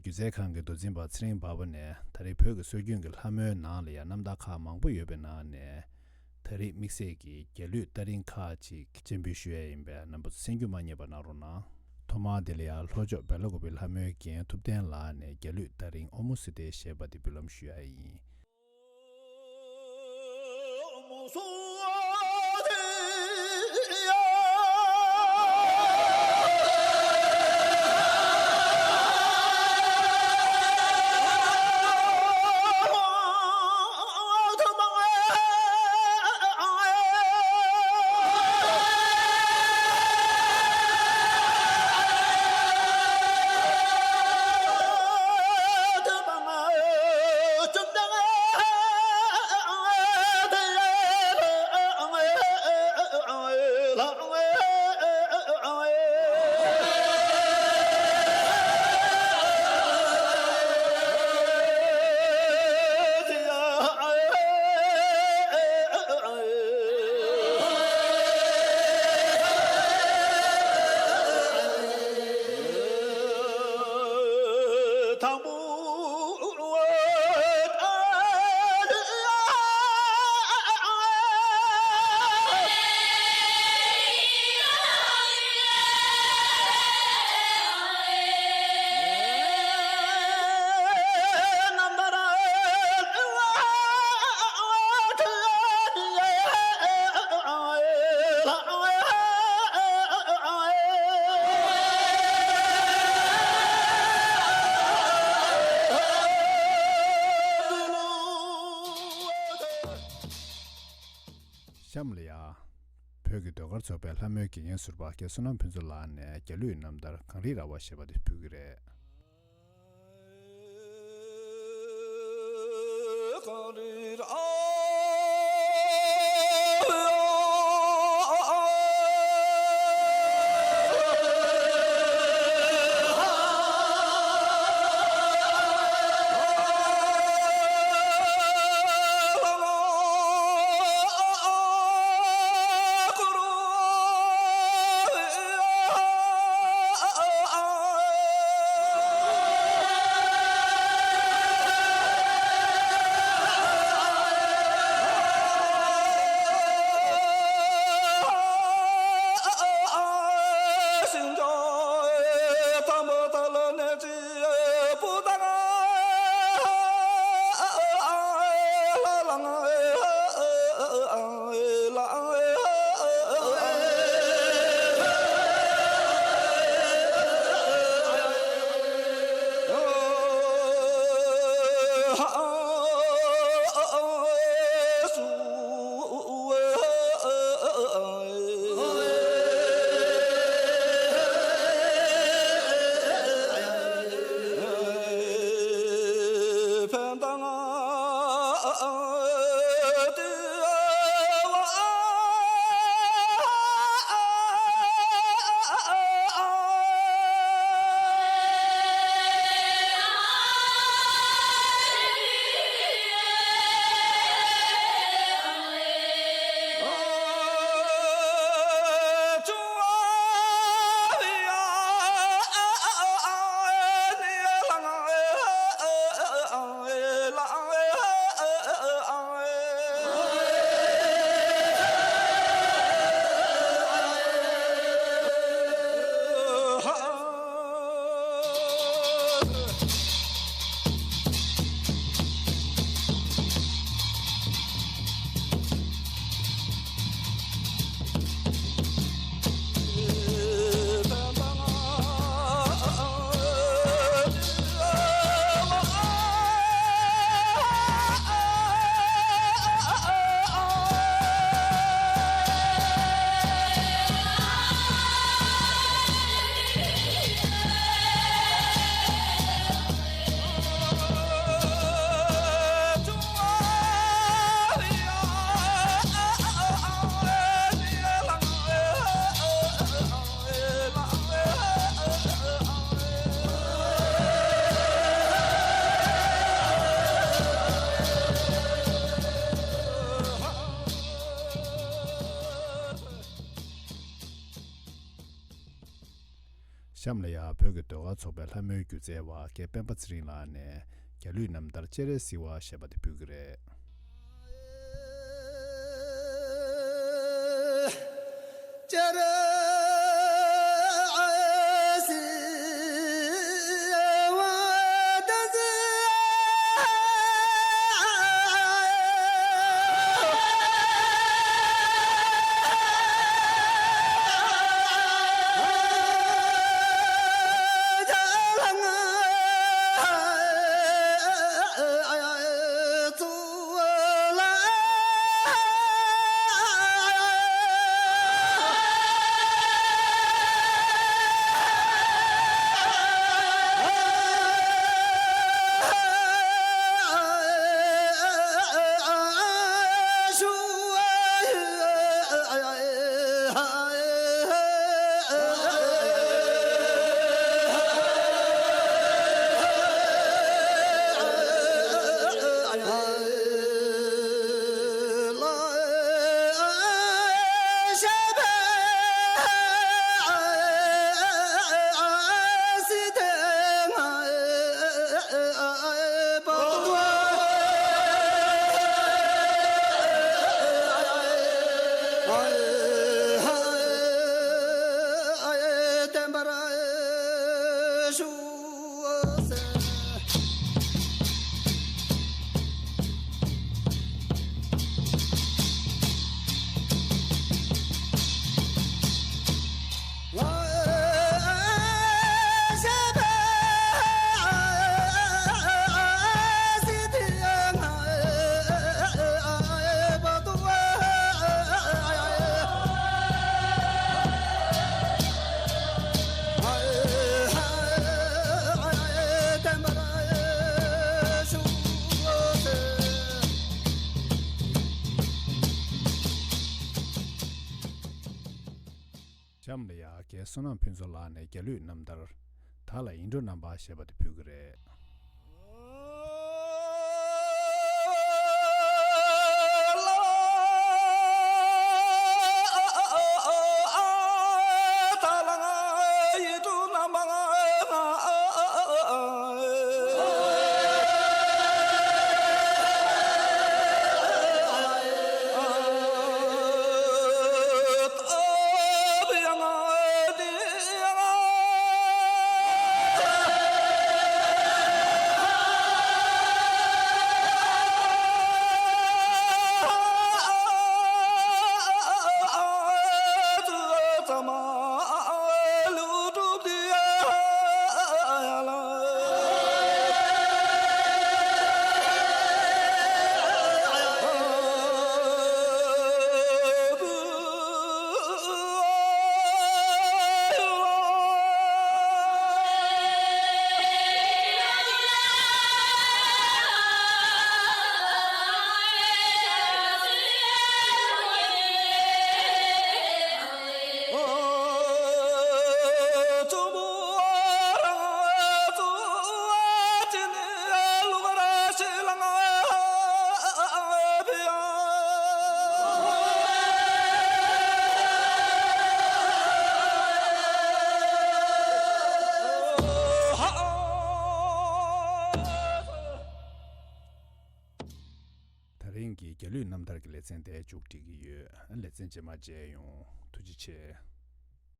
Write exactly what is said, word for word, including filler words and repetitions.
སྒྱུ་རྩལ་ཁང་གི་མདོ་འཛིན་པ་ཚེ་རིང་འབར་པ་ནས་ད་རེས་བོད་ཀྱི་སྲོལ་རྒྱུན་གྱི་ལྷ་མོའི་ནང་ལ་ཡང་རྣམ་ཐར་ཁག་མང་པོ་ཡོད་པའི་ནང་ནས། ད་རེས་དམིགས་བསལ་གྱིས་རྒྱ་གླུད་རྟ་རིང་ཁག་ཅིག་སྤྱན་འབུལ་ཞུ་ཡ་ཡིན་པས། རྣམ་པ་ཚོ་གསན་རྒྱུ་མ་བསྙེལ་བ་གནང་རོགས་གནང་། ཐོག་མར་དེ་ལ་ཡང་ལྷོ་ཕྱོགས་སྦེ་ལ་ཀོ་པའི་ལྷ་མོའི་རྒན་ཐུབ་བསྟན་ལགས་ནས་རྒྱ་གླུད་རྟ་རིང་ཨོ་མོ་སི་ཏའི་ཞེས་པ་དེ་འབུལ་ལམ་ཞུ་ཡ་ཡིན། གཤམ་ལ་ཡ། བོད་ཀྱི་ཟློས་གར་ཚོགས་པའི་ལྷ་མོའི་དགེ་རྒན་ཟུར་པ་རྒན་བསོད་ནམས་ཕུན་ཚོགས་ལགས་ནས་རྒྱ་གླུད་རྣམ་ཐར་གངས་རིའི་ར་བ་ཞེས་པ་དེ་ཕུལ་གྱི་རེད། གཤམ་ལ་ཡང་བོད་ཀྱི་ཟློས་གར་ཚོགས་པའི་ལྷ་མོའི་སྒྱུ་རྩལ་བ་རྒན་སྤེན་པ་ཚེ་རིང་ལགས་ནས་རྒྱ་གླུད་རྣམ་ཐར་སྤྱན་རས་གཟིགས་པ་ཞེས་པ་དེ་ཕུལ་གྱི་རེད། གཤམ་ལ་ཡང་རྒན་བསོད་ནམས་ཕུན་ཚོགས་ལགས་ནས་རྒྱ་གླུད་རྣམ་ཐར། བདག་ལ་ཡིད་འགྲོ་རྣམ་པ་ཞེས་པ་དེ་ཕུལ་གྱི་རེད། ད་རིང་གི་རྒྱ་གླུད་རྣམ་ཐར་གྱི་ལེ་ཚན་དེ་མཇུག་སྒྲིལ་གྱི་ཡོད། ལེ་ཚན་རྗེས་མ་མཇལ་ཡོང་། ཐུགས་རྗེ་ཆེ།